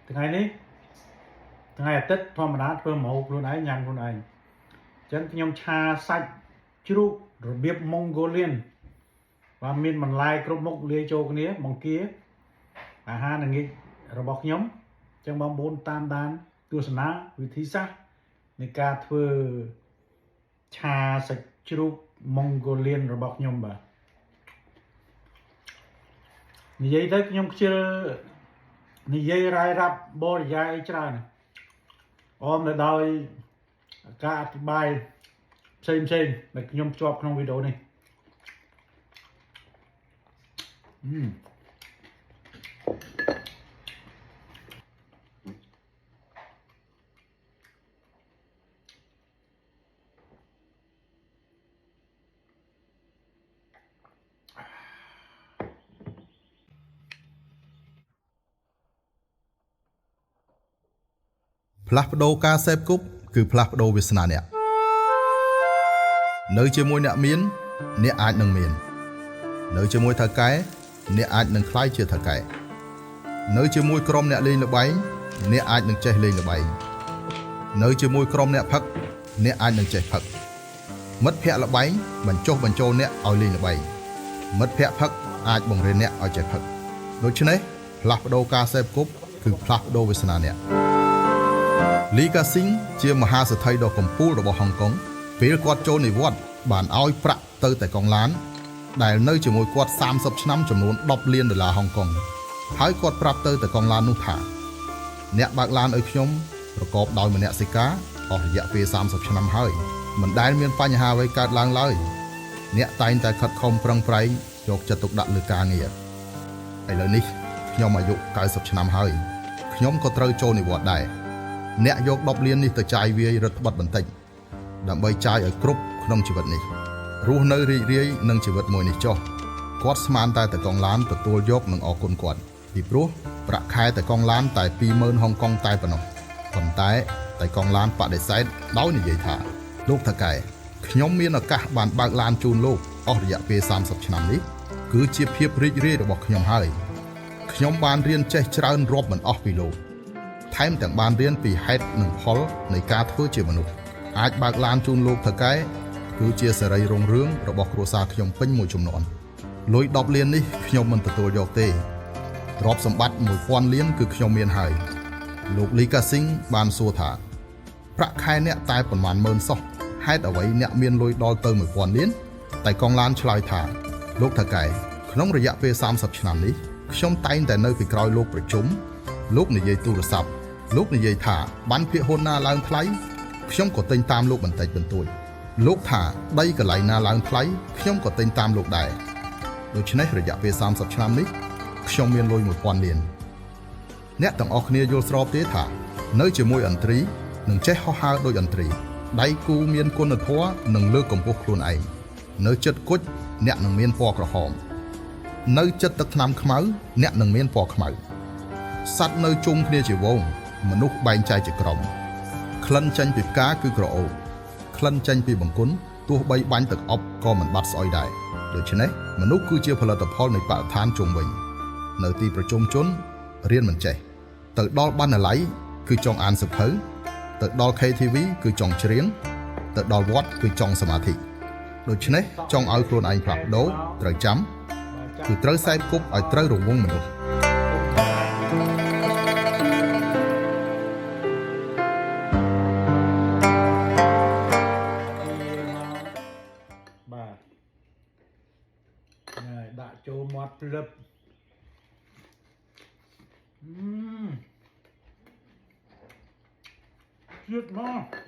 ថ្ងៃនេះថ្ងៃអាទិត្យធម្មតាធ្វើម្ហូបខ្លួនឯងញ៉ាំខ្លួនឯងអញ្ចឹងខ្ញុំឆាសាច់ជ្រូករបៀប Mongolian បាទមានបន្លែគ្រប់មុខលាយចូលគ្នាបង្គាអាហារល្ងាចរបស់ខ្ញុំអញ្ចឹងបងប្អូនតាមដានទស្សនាវិធីសាស្ត្រនៃការធ្វើឆាសាច់ជ្រូក Mongolian របស់ខ្ញុំបាទនិយាយទៅខ្ញុំខ្ជិលនិយាយរាយរាប់បរិយាយអីច្រើនអមទៅដោយការអធិប្បាយផ្សេងផ្សេងៗដែលខ្ញុំភ្ជាប់ក្នុងវីដេអូនេះអឺ ផ្លាស់ប្ដូរការសេពគប់គឺផ្លាស់ប្ដូរវាសនាអ្នកនៅជាមួយអ្នកមានអ្នកអាចនឹងមាននៅជាមួយថៅកែអ្នកអាចនឹងក្លាយជាថៅកែនៅជាមួយក្រុមអ្នកលេងល្បែងអ្នកអាចនឹងចេះលេងល្បែងនៅជាមួយក្រុមអ្នកផឹកអ្នកអាចនឹងចេះផឹកមិត្តភ័ក្តិល្បែងបញ្ចុះបញ្ចូលអ្នកឲ្យលេងល្បែងមិត្តភ័ក្តិផឹកអាចបង្រៀនអ្នកឲ្យចេះផឹកដូច្នេះផ្លាស់ប្ដូរការសេពគប់គឺផ្លាស់ប្ដូរវាសនាអ្នក លីកាស៊ីងជាមហាសេដ្ឋីដ៏កំពូលរបស់ហុងកុងពេលគាត់ចូលនិវត្តន៍បានឲ្យប្រាក់ទៅតែកងឡានដែលនៅជាមួយគាត់30ឆ្នាំចំនួន10លានដុល្លារហុងកុងហើយគាត់ប្រាប់ទៅតែកងឡាននោះថាអ្នកបើកឡានឲ្យខ្ញុំប្រកបដោយមនសិការអស់រយៈពេល30ឆ្នាំហើយមិនដែលមានបញ្ហាអ្វីកើតឡើងឡើយអ្នកតែងតែខិតខំប្រឹងប្រែងយកចិត្តទុកដាក់លើការងារឥឡូវនេះខ្ញុំអាយុ90ឆ្នាំហើយខ្ញុំក៏ត្រូវចូលនិវត្តន៍ដែរ អ្នកយក10លាននេះទៅចាយវាយរឹតត្បិតបន្តិចដើម្បីចាយឲ្យគ្រប់ក្នុងជីវិតនេះរស់នៅរីករាយនឹងជីវិតមួយនេះចុះគាត់ស្មានតែតកងឡានទទួលយកនិងអរគុណគាត់ពីព្រោះប្រាក់ខែតកងឡានតែ20000ហុងកុងតែប៉ុណ្ណោះប៉ុន្តែតកងឡានបដិសេធដោយនិយាយថាលោកថៅកែខ្ញុំមានឱកាសបានបើកឡានជូនលោកអស់រយៈពេល30ឆ្នាំនេះគឺជាភាពរីករាយរបស់ខ្ញុំហើយខ្ញុំបានរៀនចេះច្រើនរាប់មិនអស់ពីលោក ថែមទាំងបានរៀនពីហេតុនិងផលនៃការធ្វើជាមនុស្សអាចបើកឡានជូនលោកថៅកែគឺជាសេរីរុងរឿងរបស់គ្រួសារខ្ញុំពេញមួយចំនួនលុយ10លាននេះខ្ញុំមិនទទួលយកទេទ្រព្យសម្បត្តិ1000លានគឺខ្ញុំមានហើយលោកលីកាស៊ីងបានសួរថាប្រាក់ខែអ្នកតែប្រមាណម៉ឺនសោះហេតុអ្វីអ្នកមានលុយដល់ទៅ1000លានតែកងឡានឆ្លើយថាលោកថៅកែក្នុងរយៈពេល30ឆ្នាំនេះខ្ញុំតែងតែនៅពីក្រោយលោកប្រជុំលោកនិយាយទូរស័ព្ទលោកនិយាយថាបានភាគហ៊ុនណាឡើងថ្លៃខ្ញុំក៏ទិញតាមលោកបន្តិចបន្តួចលោកថាដីកន្លែងណាឡើងថ្លៃខ្ញុំក៏ទិញតាមលោកដែរដូច្នេះរយៈពេល30ឆ្នាំនេះខ្ញុំមានលុយ1000លានអ្នកទាំងអស់គ្នាយល់ស្របទេថានៅជាមួយអន្ត្រីនឹងចេះហោះហើរដោយអន្ត្រីដៃគូមានគុណធម៌និងលើកកម្ពស់ខ្លួនឯងនៅចិត្តគុជអ្នកនឹងមានពណ៌ក្រហមនៅចិត្តទឹកថ្នាំខ្មៅអ្នកនឹងមានពណ៌ខ្មៅសត្វនៅជុំគ្នាជាវងមនុស្សបែងចែកជាក្រុមក្លិនចេញពីផ្កាគឺក្រអូបក្លិនចេញពីបង្គន់ទោះបីបាញ់ទឹកអប់ក៏មិនបាត់ស្អុយដែរដូច្នេះមនុស្សគឺជាផលិតផលនៃបរិស្ថានជុំវិញនៅទីប្រជុំជនរៀនមិនចេះទៅដល់បណ្ណាល័យគឺចង់អានសៀវភៅទៅដល់ KTV គឺចង់ច្រៀងទៅដល់វត្តគឺចង់សមាធិដូច្នេះចង់ឲ្យខ្លួនឯងផ្លាស់ប្ដូរត្រូវចាំគឺត្រូវសេពគប់ឲ្យត្រូវរង្វង់មនុស្ស បាទហើយដាក់ចូលមាត់ភ្លឹបអឺជាតិមក